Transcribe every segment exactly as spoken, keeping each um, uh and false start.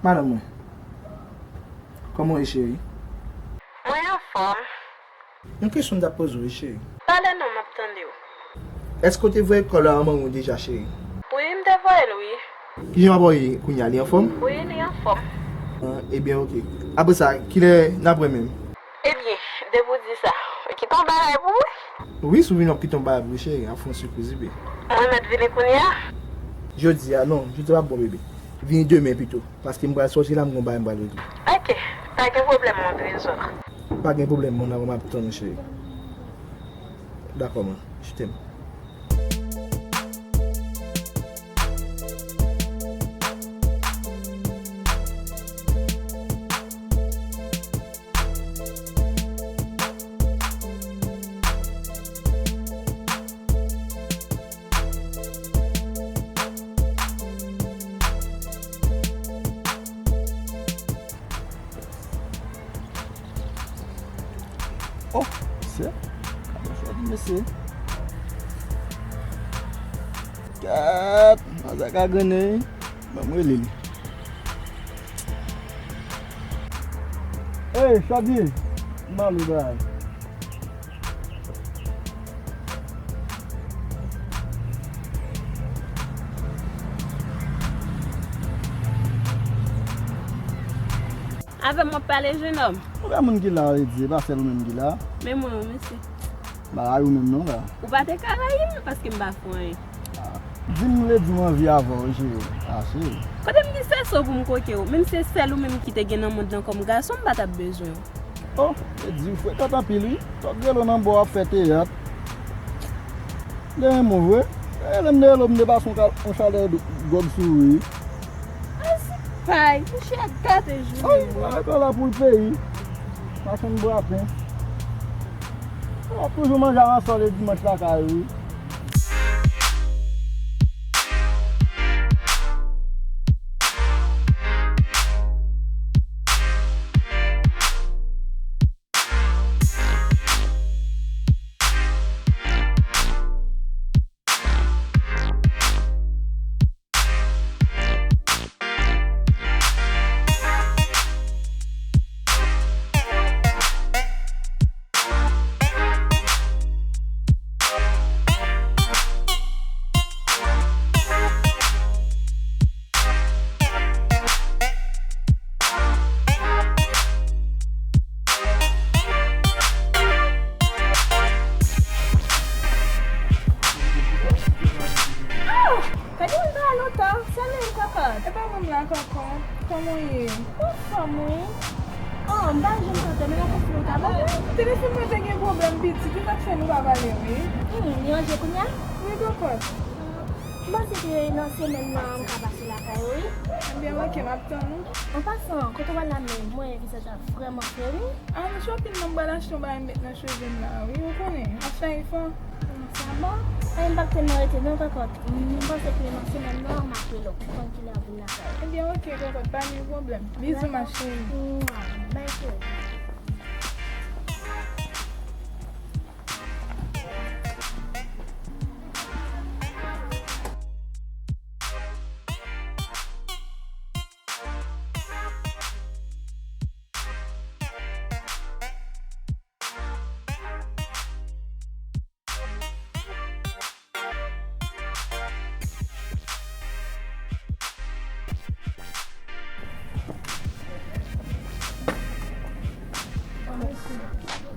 Madanm mwen, kòman w ye, cheri? Mwen anfòm. Yon kesyon m t ap poze w, wi, cheri. Pale non, m ap tande w. Èske w te voye kòl la a manman w deja, cheri? Wi, m te voye l, wi. Kijan papa w ye kounye a? Li anfòm? Wi, li anfòm. Ah, ebyen, oke. Apre sa, kilè n ap wè menm? Ebyen, depi w di sa, ou kite yon bagay pou mwen? Wi, si w vini, w ap kite yon bagay pou ou, cheri. Ap fè yon sipriz, bebe. Mwen mèt vini kounye a? Jodi a, non. Jodi a p ap bon, bebe. Vini demen pito, paske m pral sòti la, m gen yon bagay m pral regle. Oke, pa gen pwoblèm, mon trésor. Pa gen pwoblèm, mon amour, m ap tann ou, cheri. Dakò, man. Je t'aime. Oh, mesye. Kaba chwa di mesye. Gad, manzè ka grennen. Ban m rele li. Ey, Chadi, m ba li bagay. Avè m w ap pale, jenòm? Ou wè moun ki la, Lady, se pa sèl ou menm ki la. Men mwen, wi, mesye. M pa rayi w menm non la. Ou pa te ka rayi m paske m pa fè w anyen. Ah, di m Lady, m anvi avè w, cheri. Ah, cheri. Kote m gen sèso pou m koke w? Menm se sèl ou menm ki te gen nan mond lan kòm gason, m pa t ap bezwen w. Oh, Lady, ou frekan anpil, wi. T ap rele w nan bò ap fè teyat. Li renmen w vre. E lè m te rele w, m te pase yon ka-, yon chalè dwòg sou ou, wi. Ay, se pay, mouche a gate jounen. Ay, mwen ak la pou l peyi. Machann bwapen. W ap toujou manje aransò le dimanch lakay ou, wi. Gade yon bagay lontan, sa menm kòkòt. E pa mwen m la kòkòt. Kòman w ye? Anfòm, wi. Oh, m pa janm tande, men nan konfli ou ta ba mwen. Telefòn mwen te gen pwoblèm piti, ki sa k fè nou pa pale, wi? Hmm, li ranje kounye a? Wi, kòkòt. M panse ke nan semèn nan, m ka pase lakay ou, wi. Ebyen, oke, m ap tann ou. An pasan, kote w al la menm? Mwen, vizaj la vrèman fre, wi. Ah, nou shopping nan, m pral achte yon bagay m met nan cheve m la, wi, ou konnen, ap fè efò. Ah, sa bon. Ay, m p ap tèlman rete non, kòkòt. M panse ke nan semèn nan, m ap rele w pou konn kilè w ap vin lakay. Ebyen, oke, kòkòt, pa gen pwoblèm. Bizou, ma chérie. Mwa, bye, chérie.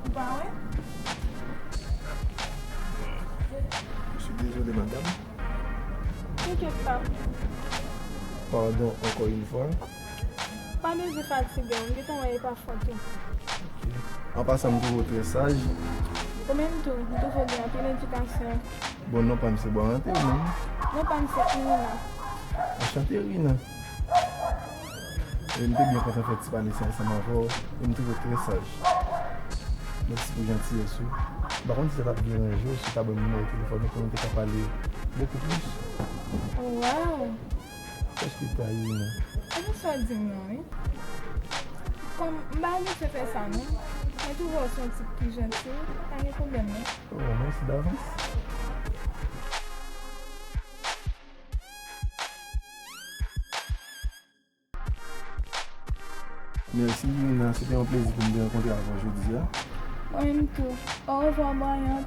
Ou pa wè? Je suis désolé, madame. T'inquiète pas. Pardon encore une fois. Pa bezwen fatige w, m gentan wè e pa fòt ou. Ok. An pasan, m twouve w trè saj. Ou menm tou, m twouve w gen anpil edikasyon. Bon, non pa m se Boranté, ou menm? Non pa m se Irina. Anchante, Irina. E m te byen kontan fè ti pale sa ansanm avè w. E m twouve w trè saj. Mèsi pou jantiyès ou. M pa konn si sa t ap deranje w, si w ta ban m nimewo telefòn ou pou nou te ka pale bokou plis. Waw! Èske w ta Irina? E pou sa w di m nan, wi. Kòm m pa abitye fè sa, non. Mwen twouve w se yon tip ki janti, wi. Pa gen pwoblèm, non. Oh, mèsi davans. Mèsi, Irina. Se te yon plezi pou m te rankontre avè w jodi a. Mwen menm tou. Orevwa, Brian.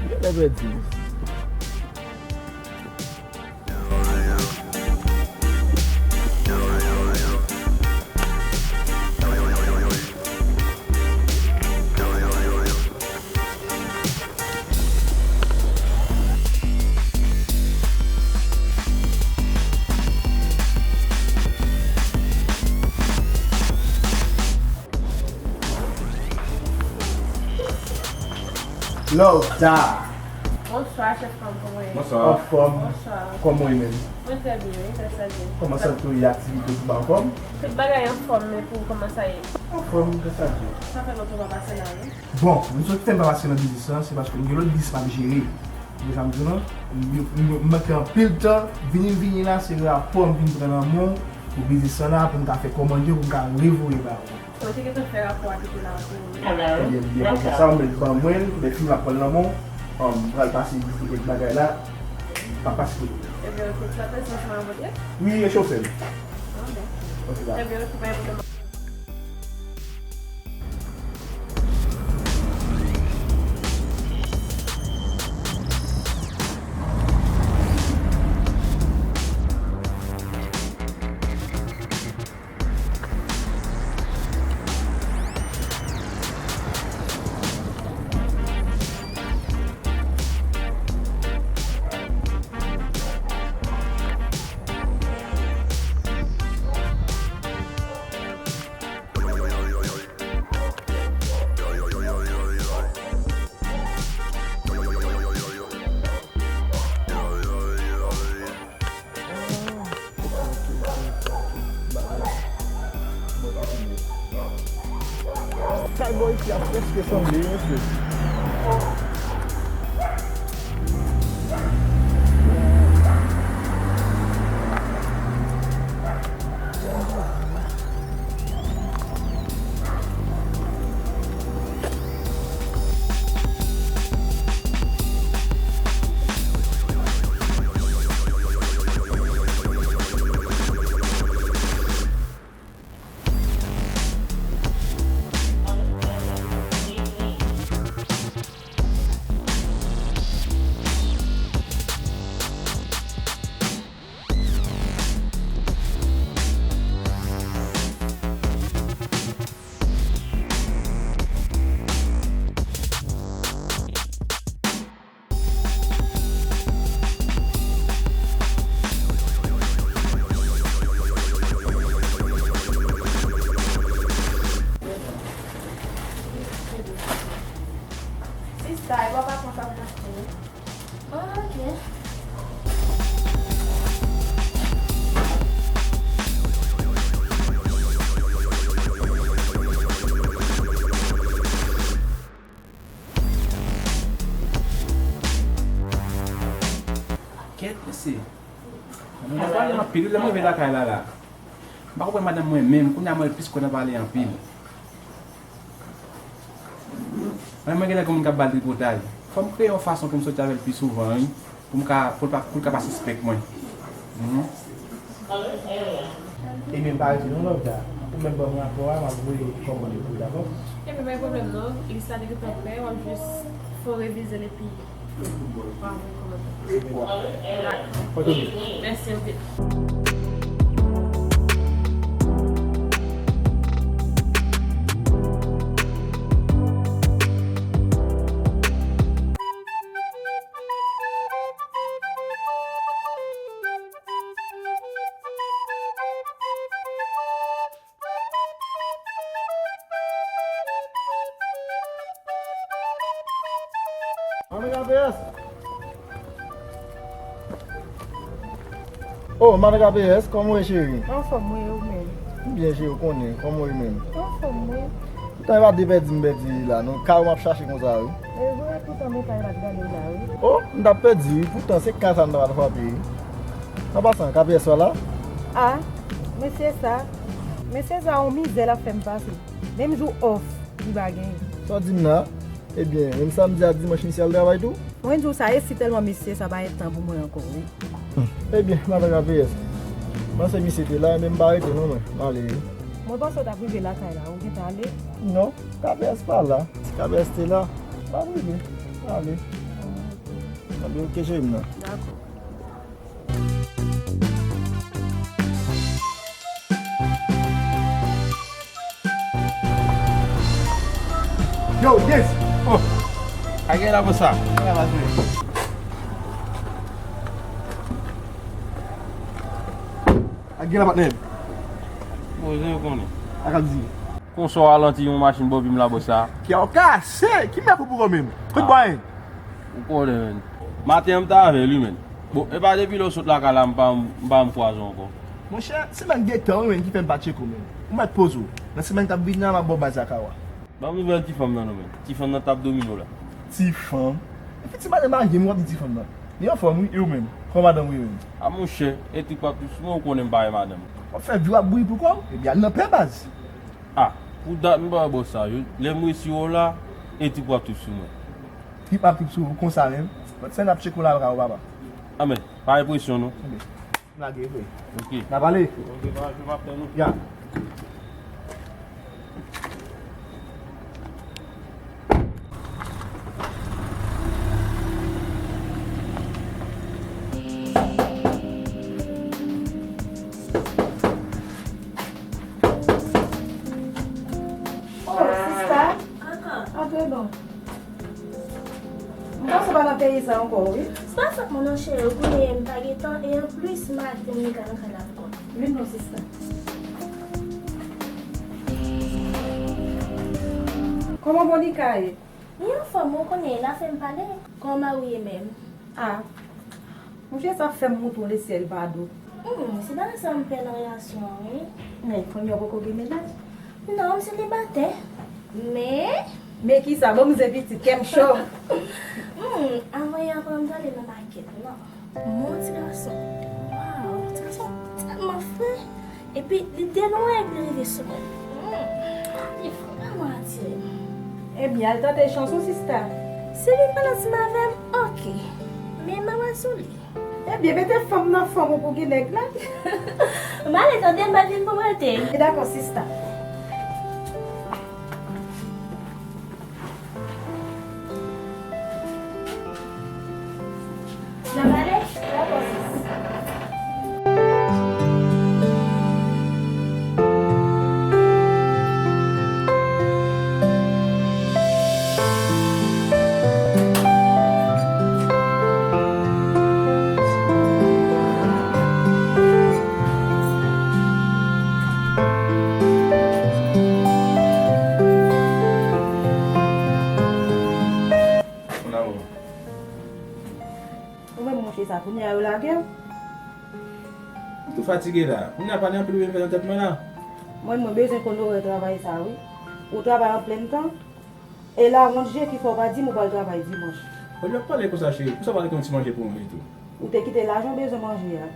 Genlè pèdi. Love da. Bonswa, chèf fanm, kòman w ye? Bonswa. Anfòm. Bonswa. Kòman w ye menm? Mwen trè byen, wi, grâce à Dieu. Kòman sante w ye, aktivite w, tout bagay anfòm? Tout bagay anfòm, men pou ou, kòman sa ye? Anfòm, grâce à Dieu. Sa fè lontan w pa pase la, wi. Bon, rezon ki fè m pa pase nan biznis lan, se paske m gen lòt biznis m ap jere. Ou konprann sa m di w lan? M, m, m manke anpil tan, vini m vini la, se rapò m vin pran nan men w pou biznis lan la, pou m ka fè kòmande, pou m ka revoye ba ou. Mwen te gentan fè rapò a kite la pou ou. Ebyen, ebyen, bon, sa w mèt ban mwen l, lè fini m ap pran l nan men w, m pral pase vizite kèk bagay la, m ap pase kote w. Ebyen, ok, ti ap rete ansanm avè w, ok? Wi, e chofè m. Ah, bon. Ok, dakò. Ebyen, ok, pa gen pwoblèm. Kay bò isi a prèske sanble, mesye. Sista, e bò pa konsa pou mache. Ok. Kèt, mesye. Mwen pale anpil, wi, lè mwen rive lakay la, la. M pa konprann madanm mwen menm, kounye a mwen plis kwè nan pale anpil. Mwen, mwen genlè gen moun k ap ba l tripotay. Fò m kreye yon fason pou m soti avè l pi souvan, wi. Pou m ka, pou l pa, pou l ka pa sispèk mwen. Mhm. Ebyen, pa rete non, Love da. Ou menm ban m rapò a, m ap voye kòmande pou ou, dakò? Ebyen, pa gen pwoblèm non. Lis la te gentan prè, w ap jis fè w revize l epi w ap voye kòmande. Dakò. Mèsi anpil. Madan K P S. Oh, Madan K P S, kòman w ye, cheri? Anfòm, wi, ou menm? M byen, cheri, ou konnen, kòman w ye menm? Anfòm, wi. Poutan, e pa de pèdi m pèdi la, non. Kay ou m ap chache konsa, wi. E vre, poutan, men kay la k gade w la, wi. Oh, m t ap pèdi, wi. Poutan, se kay sa m ta pral frape, wi. An pasan, K P S pa la? Ah, mesye sa. Mesye sa, yon mizè l ap fè m pase. Menm jou off, li pa genyen. Sa w di m la? Ebyen, menm samdi ak dimanch, misye al travay tou? Mwen di w sa, e si tèlman mesye sa pa gen tan pou mwen ankò, wi. Ebyen, madan K P S, panse misye te la, men m pa rete non, mwen. M ale, wi. Mwen panse w t ap rive lakay la, ou gentan ale? Non, K P S pa la. Si K P S te la, m pa rive. M ale. Ebyen, oke, cheri m nan. Dakò. Yo, Dens! Oh! Sa gen la pou sa? Sa gen la, patnè m? Poze, ou konnen. Sa k ap di? Konsa w ralanti yon machin bò pye m la, bò sa? Kè w kase! Ki mèt ou pou kò menm? Kote bwa en? Ou konnen, menn. Maten an, m t avè l, wi, menn. Bon, e pa depi lè w sot lakay la, m pa, m pa janm kwaze w ankò. Monchè, se menm gentan, wi, menn, ki fè m pa tcheke w, menn. Ou mèt poze w. Nan semèn k ap vini an, m ap ba w baz lakay ou a. Ban m nouvèl ti fanm nan non, menn. Ti fanm nan t ap domine w la. Ti fanm? Epi ti madanm marye m, w ap di ti fanm nan. Li anfòm, wi, e ou menm? Kòman madanm ou ye menm? A monchè, etri p ap tou sou mwen, ou konnen m pa wè madanm. W ap fè vi w ap bouyi pou kò w? Ebyen, al nan pè, baz. Ah, pou dat m pa wè bò sa yo. Lè m resi w la, etri p ap tou sou mwen. Trip ap trip sou ou konsa menm. Lòt semèn n ap tcheke w lakay ou, papa. Anben, pa gen presyon non. Anben, m lage vre. Ok. N a pale. Ok, pa jwe, m ap tann ou. Ya. Oh, sista. Antre non. M panse w pa nan peyi sa ankò, wi. Se pa fòt mwen non, cheri, ou konnen m pa gen tan, e anplis, maten m gentan nan kay la ankò. Vin non, sista. Kòman Monica ye? Li anfòm, ou konnen, l ap fè m pale. Kòman ou ye menm? Ah, monchè, sa fè m moute w lesyèl bado. Hmm, se bagay sa m pè nan relasyon an, wi. Men, fanmi an poko gen mennaj? Non, m selibatè. Men. Men kisa? Bon, m se pitit, kè m cho. Hmm, avan yè, pandan m t ale nan makèt, non. Mon ti gason. Waw, ti gason tèlman fre. Epi, li delwen, epi li rive sou mwen. Hmm, li vrèman atire m. Ebyen, al tante chans ou, sista. Si li pann ansanm avè m, oke. Men m pa pral sou li. Ebyen, mete fanm nan fanm ou pou gen nèg la. M ale tande, m pral vin pou m rete. E dakò, sista. N ap ale? Dakò, sis. Mon amour. Ou menm, monchè, sa kounye a yo lage w? M tou fatige la. Kounye a pa gen anpil ou vin fè nan tèt mwen la. Mwen, mwen bezwen konn orè travay sa, wi. Ou travay an plen tan? E lawont je ki fè w pa di m ou pral travay dimanch. Bon, jan w ap pale konsa, cheri, poukisa w pa rete yon ti manje pou mwen tou? Ou te kite lajan w bezwen manje a.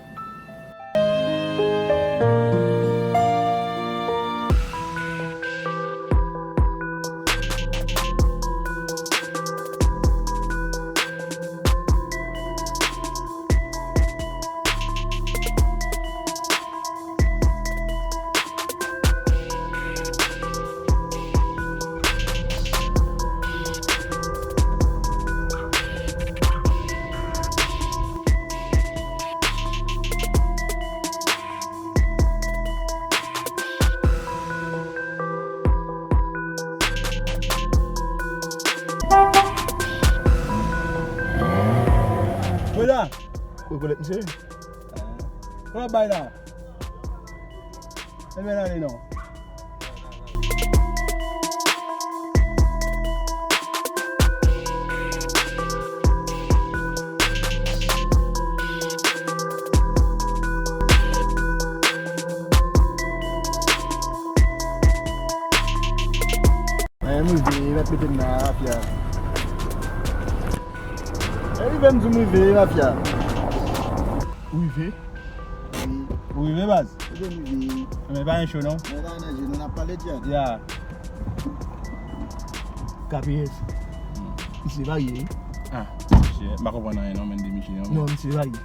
Jodi a, ou rekonèt misye? Kòman bay la? Ebyen, n ale non. Rive, mèt mete m nan afya. E rive m di m rive, mafya. Ou rive? Wi. Ou rive, baz? Rive, rive. Men pa gen cho, non? Men pa gen cho, non, n ap pale djad. Ya. K P S. Misye varye, wi. Ah, misye, m pa konprann anyen, non, men de misye, non. Non, misye varye.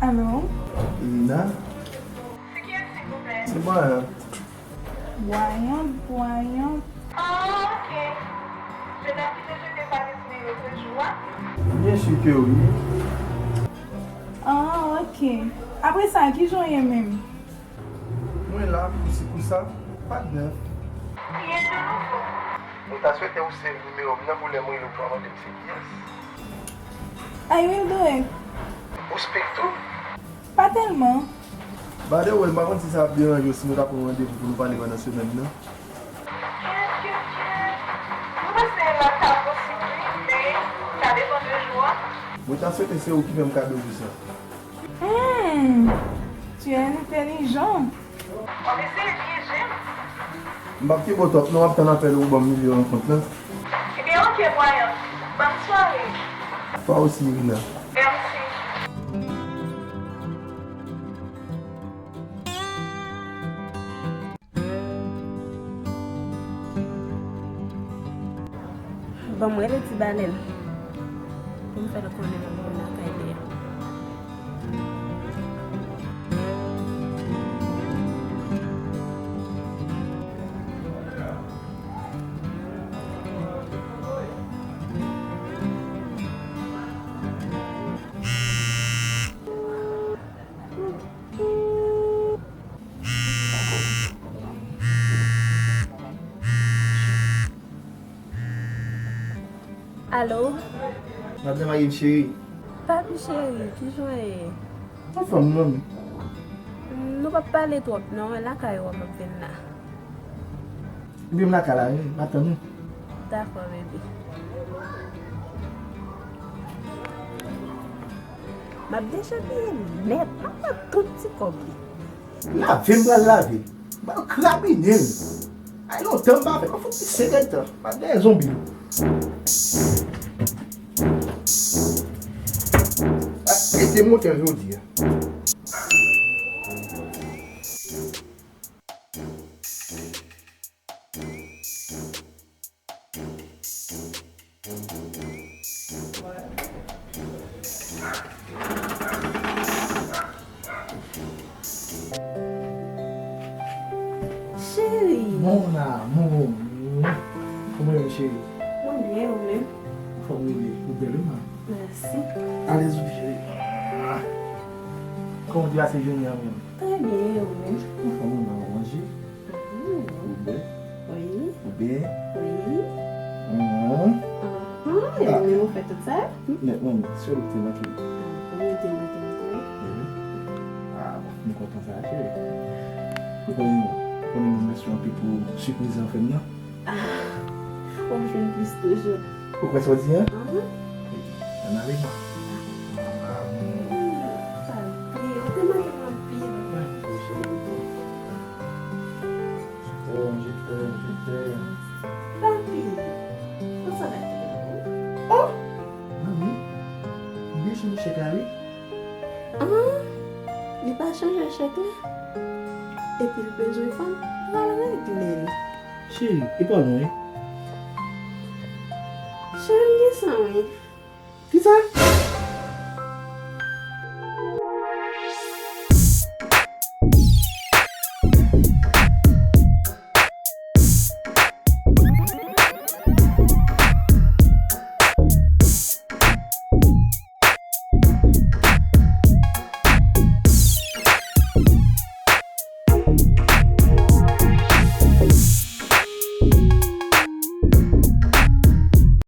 Alo? Lina? Se kiyès, silvouplè? Se Brian. Brian, Brian. Ah, ok. Je t'ai dit que je t'ai pas dessiné l'autre jour. Byen si ke wi. Ah, ok. Apre sa, kijan w ye menm? Mwen la, pou si pou sa, pa de nèf. Rien de nouveau. Mwen ta swete ou save nimewo m nan pou lè m rele w pou w mande m se kiyès. Are you doing? Ou speak tou? Pa tèlman. By the way, m pa konn si sa ap deranje w si nou ta pran randevou pou nou pale pandan semèn nan. Kèt, kèt, kèt. Mwen panse l ap ka posib wi, men sa depann de jou a. Mwen ta swete se ou ki fè m kado jou sa. Hmm, tu es intelligent. M ap eseye pyeje m. M p ap kenbe w twòp non, m ap tann apèl ou ban m nimewo rankont lan. Ebyen, ok, Brian. Bòn sware. Twa osi, Irina. Mèsi. Ban m rele Ti Balèn pou m fè l konnen m ap vin lakay li a. Alo? Madanm Ayil cheri. Papi cheri, kijan w ye? Anfòm, manmi. Nou p ap pale twòp non, e lakay ou a m ap vin la. Ebyen m lakay la wi, m ap tann ou. Dakò, bebe. M ap dechepiye nèt, m ap pran tout ti kòb li. Lave m pral lave. M pral krabinen l. Ay lontan m pa fè, m ap fout li senk èdtan. M ap dèyè zonbi. Ap pete motè jodi a. Cheri. Mon amour. Kòman w ye, cheri? Mwen byen, ou menm? Anfòm ou ye? Ou bèl wi, man. Mèsi. Alèz wi, cheri. Kòman w te pase jounen an menm? Trè byen, e ou menm? Anfòm wi, man, ou manje? Mhm. Ou bwè? Wi. Ou byen? Wi. Mhm. Mhm. E ou menm, ou fè tout sa? Tout nèt, manmi. Sèl ou te manke m. Ah, ou te manke m tou? Wi. Ah, bon, m kontan sa, cheri. Ou konnen, ou konnen m remèsye w anpil pou sipriz ou fè m nan. Ah, w ap jwenn plis toujou. Ou kwè sa w di a? Anhan. Ann ale, man. Papi, ou te manke m anpil. Papi, konsa bagay te ye? Oh! Manmi, m byen chanje chèk la, wi. Ah, li pa chanje chèk la? Epi l bezwen fanm, pral regle l. Cheri, e pa w non, wi. Cheri, m gen san, wi. Kisa?